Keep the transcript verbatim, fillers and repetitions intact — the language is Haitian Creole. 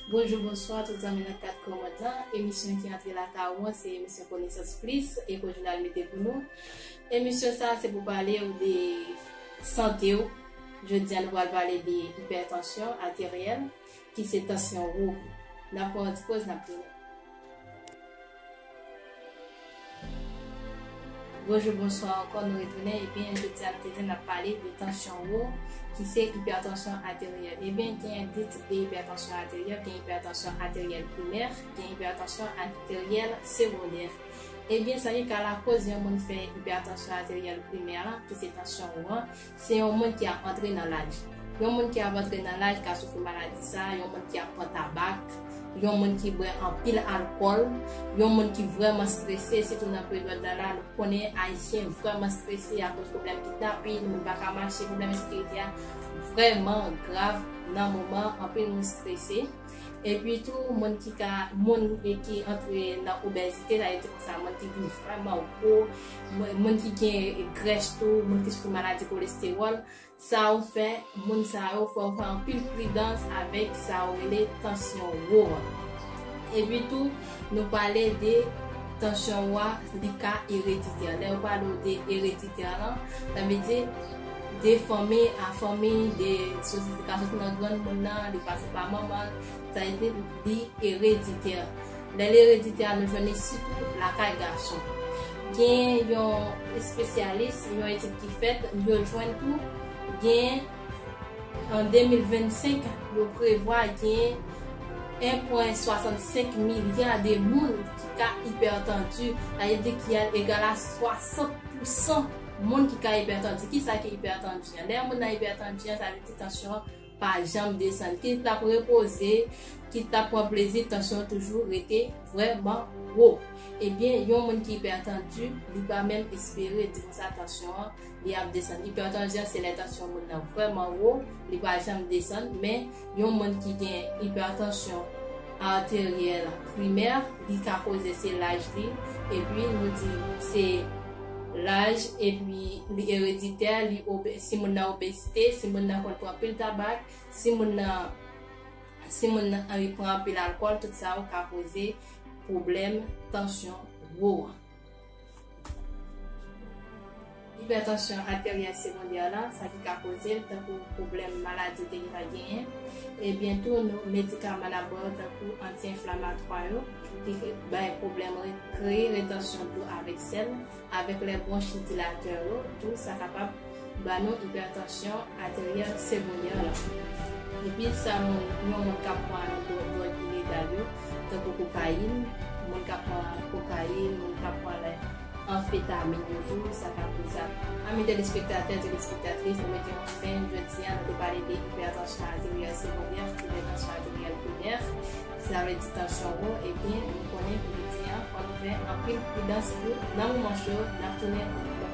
Bonjou, bonswa tout zanmi nan kat kwen mond lan. Emisyon ki antre lakay ou an se emisyon Konesans Plis, Eco Jounal mete pou nou. Emisyon sa a se pou pale w de sante w. Jodi a nou pral pale de ipètansyon ateryèl, ki se tansyon wo. N ap pran yon ti poz, n ap tounen. Bonjou, bonswa ankò, nou retounen. Ebyen, jodi a nou te di n ap pale de tansyon wo, ki se ipètansyon ateryèl. Ebyen, gen de tip de ipètansyon ateryèl, gen ipètansyon ateryèl primè, gen ipètansyon ateryèl segondè. Ebyen, sa ki ka lakoz yon moun fè ipètansyon ateryèl primè la, ki se tansyon wo an, se yon moun ki ap antre nan laj. Yon moun ki ap antre nan laj ka soufri maladi sa, yon moun ki ap pran tabak, yon moun ki bwè anpil alkòl, yon moun ki vrèman strese, sitou nan peryòd la la, nou konnen Ayisyen vrèman strese akoz pwoblèm kidnapin, moun pa ka mache, pwoblèm ensekirite a vrèman grav nan moman, anpil moun strese. Epi tou, moun ki ka, moun e ki antre nan obezite, sa vle di konsa, moun ki vin vrèman gwo, moun, moun ki gen grès tou, moun ki soufri maladi kolestewòl, sa ou fè, moun sa yo fè ou fè anpil pridans avèk sa ou rele tansyon wo an. Epi tou, nou pale de tansyon wo a, li ka ereditè. Lè yo pale w de ereditè lan, sa vle di de fanmi a fanmi, de soti, li ka soti nan granmoun nan, li pase pa manman, sa vle di li ereditè. Lè li ereditè, nou jwenn li sitou lakay gason. Gen yon espesyalis, yon etid ki fèt, yo jwenn tou, gen an de mil vennsenk, yo prevwa gen en pwen swasannsenk milya de moun ki ka ipètann. Sa vle di ki egal a swasant pousan moun ki ka ipètann. Kisa ki ipètann an? Lè yon moun nan ipètann an, sa vle di tansyon an pa janm desann. Kit l ap repoze, kit l ap pran plezi, tansyon an toujou rete vrèman wo. Ebyen, yon moun ki ipètann, li pa menm espere di konsa tansyon an, li ap desann. Ipètansyon se lè tansyon moun nan vrèman wo, li pa janm desann, men yon moun ki gen ipètansyon ateryèl primè, li ka koze se laj li, epi nou di se laj, epi li ereditè, li obe-, si moun nan obezite, si moun nan konn pran pil tabak, si moun nan, si moun nan anvi pran anpil alkòl, tout sa yo ka koze pwoblèm tansyon wo an. Ipètansyon ateryèl segondè la, sa ki ka koze l, tankou pwoblèm maladi w te gentan genyen. Ebyen tou, nou, medikaman n ap ba yo, tankou anti-enflamatwa yo, ki bay pwoblèm re-, kreye retannsyon dlo avèk sèl, avèk lè bwonch dilatè yo, tou sa kapab ba nou ipètansyon ateryèl segondè la. Epi sa moun, yon moun k ap pran dwòg, dwòg ilegal yo, tankou kokayin, moun k ap pran kokayin, moun k ap pran lè anfetamin yo tou, sa ka koze sa. Ami telespektatè, telespektatris, nou mete yon fen jodi a, nou te pale de ipètansyon ateryèl segondè, ipètansyon ateryèl primè. Sa vle di tansyon wo, ebyen, nou konnen pou jodi a, fò nou fè anpil pridans tou nan moman cho, n ap tounen pou nou